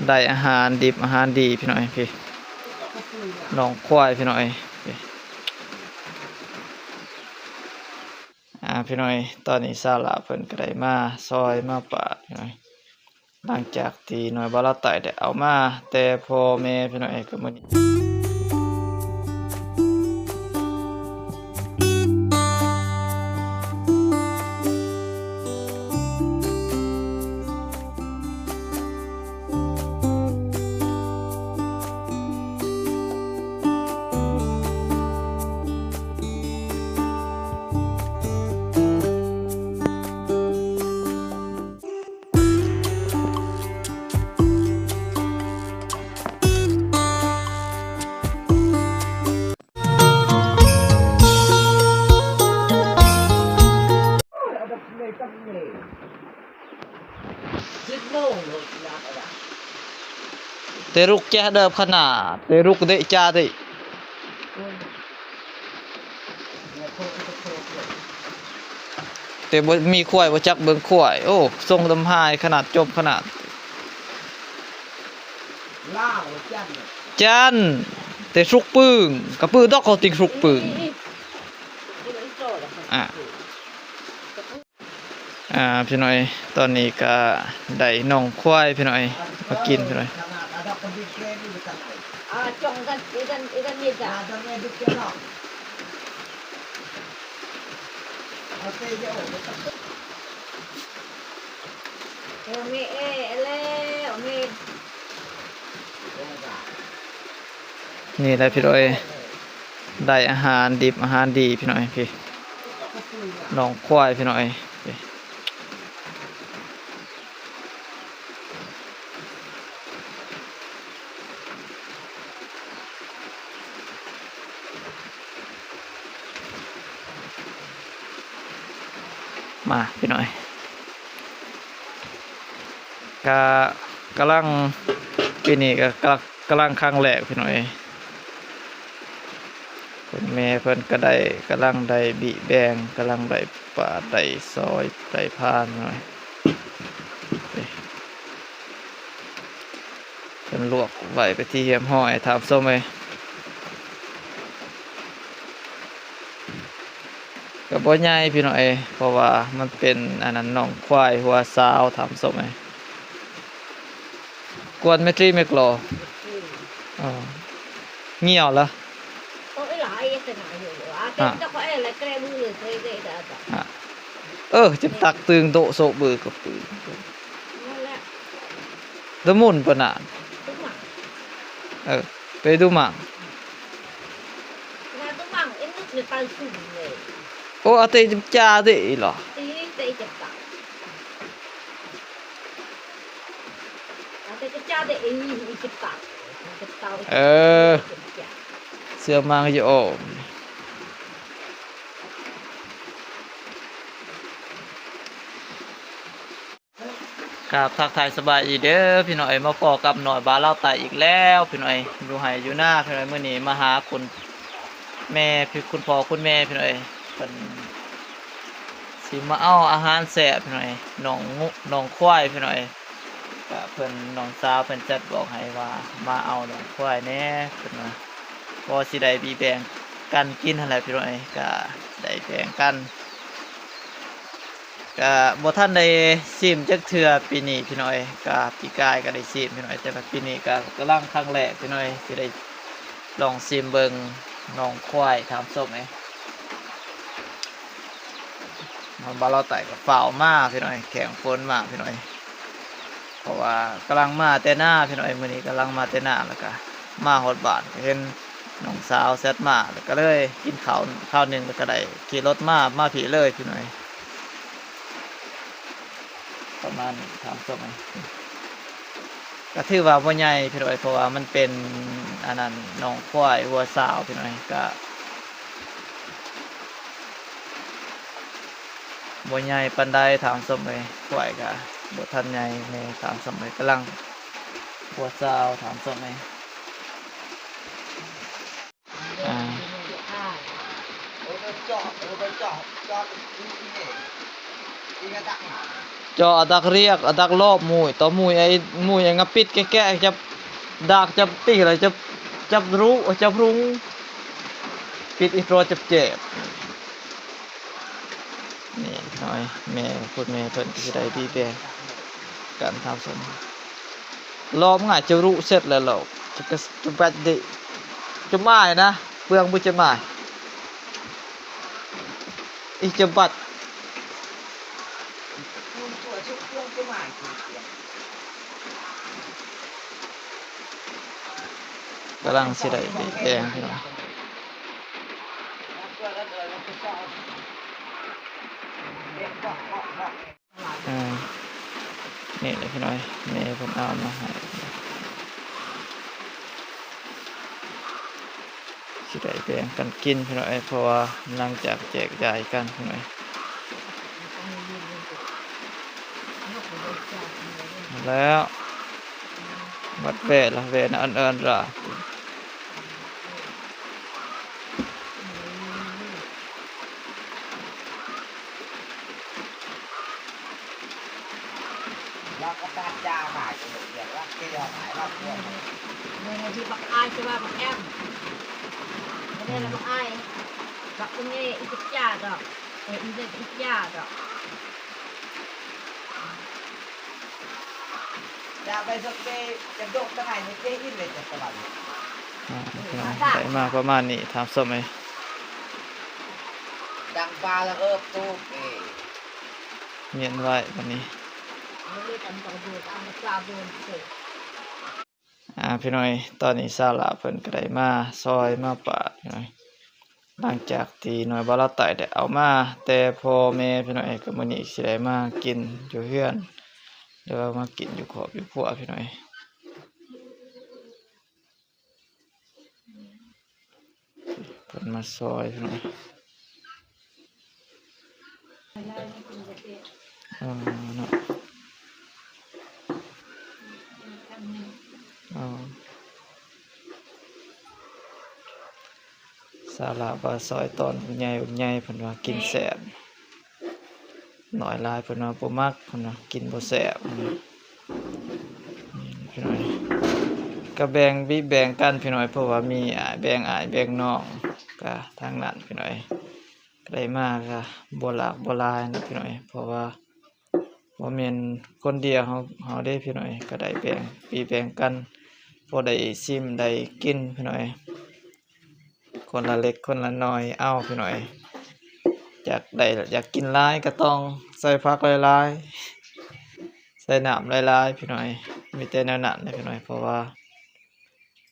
ໄດ້ອາຫານດິບອາຫານດີພີ່ນ້ອງເອີຍ ພີ່ ໜອງຄວາຍພີ່ນ້ອງເອີຍ ພີ່ ອ່າ ພີ່ນ້ອງເອີຍ ຕອນນີ້ສາວຫຼ້າເພິ່ນກໍໄດ້ມາຊ່ອຍມາປາດພີ່ນ້ອງເອີຍ ຫຼັງຈາກທີ່ນ້ອຍບ່າວລາວໃຕ້ໄດ້ເອົາມາແຕ່ພໍ່ແມ່ພີ່ນ້ອງເອີຍ ກໍມື້ນີ້ ເຕລຸກແຈະເດີບຂະໜາດ ເຕລຸກເດະຈາຕິ ແຕ່ບໍ່ມີຄວາຍ ບໍ່ຈັກເບິ່ງຄວາຍ. ໂອ້ ຊົງດຳຫາຍຂະໜາດ ຈົມຂະໜາດ. ຈັນ ແຕ່ສຸກປຶ້ງ ກະປຶ້ງດອກ ເຂົາຕິງສຸກປຶ້ງ. ອ່າ ອ່າ ພີ່ນ້ອງເອີຍ ຕອນນີ້ກະໄດ້ໜອງຄວາຍພີ່ນ້ອງເອີຍ ມາກິນພີ່ນ້ອງເອີຍ. ນີ້ແຫຼະພີ່ນ້ອງເອີຍ ໄດ້ອາຫານດິບອາຫານດີພີ່ນ້ອງເອີຍ ພີ່ ໜອງຄວາຍພີ່ນ້ອງເອີຍ. ມາພີ່ນ້ອງເອີຍ ກະກຳລັງ ປີນີ້ກະກຳລັງ ກຳລັງຄັ້ງແລກພີ່ນ້ອງເອີຍ. ເພິ່ນ ແມ່ເພິ່ນກະໄດ້ ກຳລັງໄດ້ບີແບ່ງ ກຳລັງໄດ້ປາດ ໄດ້ຊອຍ ໄດ້ຜ່າພີ່ນ້ອງເອີຍ. ເພິ່ນລວກໄວ້ເປັນທີ່ຮຽບຮ້ອຍທ່ານຜູ້ຊົມເອີຍ. ກະບໍ່ໃຫຍ່ພີ່ນ້ອງເອີຍ ເພາະວ່າມັນເປັນອັນນັ້ນ ໜອງຄວາຍຫົວຊາວທ່ານຜູ້ຊົມເອີຍ. ກວນແມັດຣີແມັດໂລ ເອີ ງຽວລະ ເອີ ຈະຕັກຕຶງໂຕະໂຊະບືກະປື ລະມຸນປານນັ້ນ. ເອີ ໄປດູໝາກ ໂອ ອາເຕຈາເຕອີຫຼໍ. ເອີ ເສືອມາກະຈະອອກ. ກາບທັກທາຍສະບາຍດີເດີພີ່ນ້ອງເອີຍ ມາພໍ້ກັບນ້ອຍບ່າວລາວໃຕ້ອີກແລ້ວພີ່ນ້ອງເອີຍ ຢູ່ໄຮ່ຢູ່ນາພີ່ນ້ອງເອີຍ. ມື້ນີ້ມາຫາຄຸນແມ່ ຄຸນພໍ່ຄຸນແມ່ພີ່ນ້ອງເອີຍ ເພິ່ນຊິມາເອົາອາຫານແຊບພີ່ນ້ອງເອີຍ ໜອງງ- ໜອງຄວາຍພີ່ນ້ອງເອີຍ. ກະເພິ່ນ ນ້ອງສາວເພິ່ນແຊັດບອກໃຫ້ວ່າມາເອົາໜອງຄວາຍແດ່ເພິ່ນວ່າ ພໍຊິໄດ້ບີແບ່ງກັນກິນຫັ້ນແຫຼະພີ່ນ້ອງເອີຍ. ກະໄດ້ແບ່ງກັນ ກະບໍ່ທັນໄດ້ຊີມຈັກເທື່ອປີນີ້ພີ່ນ້ອງເອີຍ ກະປີກາຍກະໄດ້ຊີມພີ່ນ້ອງເອີຍ ແຕ່ວ່າປີນີ້ກະກຳລັງຄັ້ງແລກພີ່ນ້ອງເອີຍ ຊິໄດ້ລອງຊີມເບິ່ງໜອງຄວາຍທ່ານຜູ້ຊົມເອີຍ. ບ່າວລາວໃຕ້ກະຟ້າວມາພີ່ນ້ອງເອີຍ ແຂ່ງຝົນມາພີ່ນ້ອງເອີຍ ເພາະວ່າກຳລັງມາແຕ່ນາພີ່ນ້ອງເອີຍ ມື້ນີ້ກຳລັງມາແຕ່ນາ ແລ້ວກະມາຮອດບ້ານກະເຫັນ ນ້ອງສາວແຊັດມາ ແລ້ວກະເລີຍກິນເຂົ້າຄາວໜຶ່ງ ແລ້ວກະໄດ້ຂີ່ລົດມາ ມາພີ້ເລີຍພີ່ນ້ອງເອີຍ. ປະມານນີ້ທ່ານຜູ້ຊົມ ກະຖືວ່າບໍ່ໃຫຍ່ພີ່ນ້ອງເອີຍ ເພາະວ່າມັນເປັນອັນນັ້ນ ໜອງຄວາຍຫົວຊາວພີ່ນ້ອງເອີຍ ກະບໍ່ໃຫຍ່ປານໃດທ່ານຜູ້ຊົມເອີຍ. ຄວາຍກະບໍ່ທັນໃຫຍ່ແນ່ທ່ານຜູ້ຊົມເອີຍ ກຳລັງຫົວຊາວທ່ານຜູ້ຊົມເອີຍ. ອ່າ ເຈາະອະດັກຮຽກ ອະດັກລອບໝຸ້ຍ ຕໍ່ໝຸ້ຍ ໄອ້ໝຸ້ຍ ໄອ້ງະປິດແກະໆ ຈັບດາກ ຈັບຕີລະ ຈັບ ຈັບລຸ ຈັບລຸງ ປິດອີກຕົວ ຈັບແຈບ. ນີ້ນ້ອຍ ແມ່ ຄຸນແມ່ເພິ່ນຊິໄດ້ບີແບງກັນທຳສົມ ລອບງ່າຍ ຈະລຸເສັດແລ້ວລອບ ຈະ ຈະບັດເດ ຈະໝາຍນະ ເປືອງບໍ່ຈະໝາຍ ອີກຈະບັດ. ກຳລັງຊິໄດ້ແບງພີ່ນ້ອງ ເອີ ນີ້ແຫຼະພີ່ນ້ອງ ແມ່ເພິ່ນເອົາມາໃຫ້ ຊິໄດ້ແບ່ງກັນກິນພີ່ນ້ອງເອີຍ ເພາະວ່າຫຼັງຈາກແຈກຢາຍກັນພີ່ນ້ອງເອີຍ ແລ້ວ ບັດແວ່ລະ ແວ່ນະ ເອີ້ນລະ. ລາວກໍຕັດຢາມາຈົນລະອຽດ ລາວເກຍມາ ລາວກວນ ເອີ ທີ່ບັກອາຍ ຊິວ່າບັກແອມ ບໍ່ແມ່ນລະ ອືມ ບັກອາຍ ບັກອີ່ເງອີ່ຈັກຢາດອກ ເອີ ອີ່ເງອີ່ຈັກຢາດອກ. ຢາໄປສົບເກ ຈະດົກຕະໄຫນເກອິນເລີຍ ຈະສະຫວັນ. ອ່າ ພີ່ນ້ອງ ໄດ້ມາປະມານນີ້ ທ່ານຜູ້ຊົມເອີຍ ດັງປາລະເອີບຕູບເອ ມ້ຽນໄວ້ບັດນີ້. ອ່າ ພີ່ນ້ອງເອີຍ ຕອນນີ້ສາວລາວເພິ່ນກໍໄດ້ມາຊ່ອຍມາປາດພີ່ນ້ອງເອີຍ ຫຼັງຈາກທີ່ໜ່ວຍບ່າວລາວໃຕ້ໄດ້ເອົາມາແຕ່ພໍ່ແມ່ພີ່ນ້ອງເອີຍ ກໍມື້ນີ້ຊິໄດ້ມາກິນຢູ່ເຮືອນ ຫຼືວ່າມາກິນຢູ່ຄອບຢູ່ຄົວພີ່ນ້ອງເອີຍ. ເພິ່ນມາຊ່ອຍພີ່ນ້ອງ ເອີ ເນາະ ເອີ ສາວລາວວ່າຊອຍຕອນໃຫຍ່ໃຫຍ່ ເພິ່ນວ່າກິນແຊບ ນ້ອຍຫຼາຍເພິ່ນວ່າບໍ່ມັກ ເພິ່ນວ່າກິນບໍ່ແຊບ ພີ່ນ້ອງ ກໍແບ່ງບີແບ່ງກັນພີ່ນ້ອງ ເພາະວ່າມີອ້າຍແບ່ງອ້າຍແບ່ງນ້ອງ ກະທາງນັ້ນພີ່ນ້ອງ ກະໄດ້ມາກະບໍ່ຫຼາກບໍ່ຫຼາຍນະພີ່ນ້ອງ ເພາະວ່າບໍ່ແມ່ນຄົນດຽວເຮົາ ເຮົາເດ້ພີ່ນ້ອງ ກະໄດ້ແບ່ງບີແບ່ງກັນ ພໍໄດ້ຊິມໄດ້ກິນພີ່ນ້ອງ. ຄົນລະເລັກຄົນລະໜ້ອຍເອົາພີ່ນ້ອງເອີຍ ຢາກໄດ້ ຢາກກິນຫຼາຍກໍຕ້ອງໃສ່ຜັກຫຼາຍໆ ໃສ່ນ້ຳຫຼາຍໆ ພີ່ນ້ອງເອີຍ ມີແຕ່ແນວນັ້ນແຫຼະພີ່ນ້ອງເອີຍ ເພາະວ່າ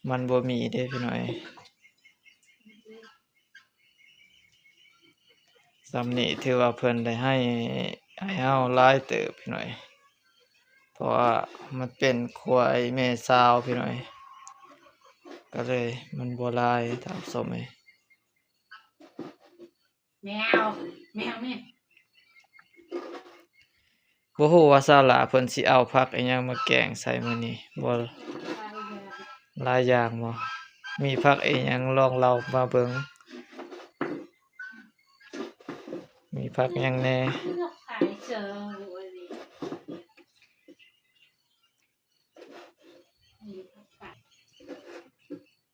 ມັນບໍ່ມີເດ້ພີ່ນ້ອງເອີຍ. ຊ່ຳນີ້ຖືວ່າເພິ່ນໄດ້ໃຫ້ ໃຫ້ເຮົາຫຼາຍເຕີບພີ່ນ້ອງເອີຍ ເພາະວ່າມັນເປັນຄວາຍແມ່ສາວພີ່ນ້ອງເອີຍ ກໍເລີຍມັນບໍ່ຫຼາຍ ທ່ານຜູ້ຊົມເອີຍ. ແມວ ແມວນີ້ ບໍ່ຮູ້ວ່າສາວຫຼ້າເພິ່ນຊິເອົາຜັກອີ່ຫຍັງມາແກງໃສ່ມື້ນີ້ ບໍ່ ຫຼາຍຢ່າງບໍ່ ມີຜັກອີ່ຫຍັງ ລອງເລົ່າມາເບິ່ງ ມີຜັກຫຍັງແດ່?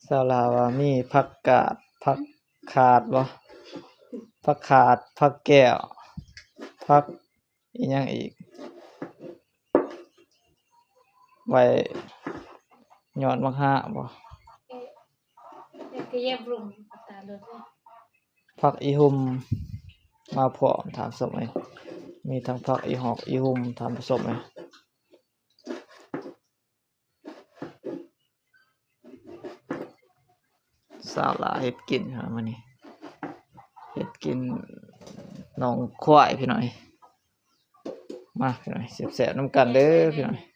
ສາວຫຼ້າວ່າມີຜັກກາດ ຜັກຂາດບໍ່ ຜັກຂາດ ຜັກແກ້ວ ຜັກອີ່ຫຍັງອີກ ໄວ້ຍອດໝາກຮາກບໍ່ ຜັກອີ່ຫຸ່ມມາພ້ອມ ທ່ານຜູ້ຊົມເອີຍ ມີທັງຜັກອີ່ຫອກອີ່ຫຸ່ມ ທ່ານຜູ້ຊົມເອີຍ. ສາວຫຼ້າເຮັດກິນເນາະມື້ນີ້ ເຮັດກິນໜອງຄວາຍພີ່ນ້ອງເອີຍ ມາພີ່ນ້ອງເອີຍ ແຊບໆນຳກັນເດີພີ່ນ້ອງເອີຍ.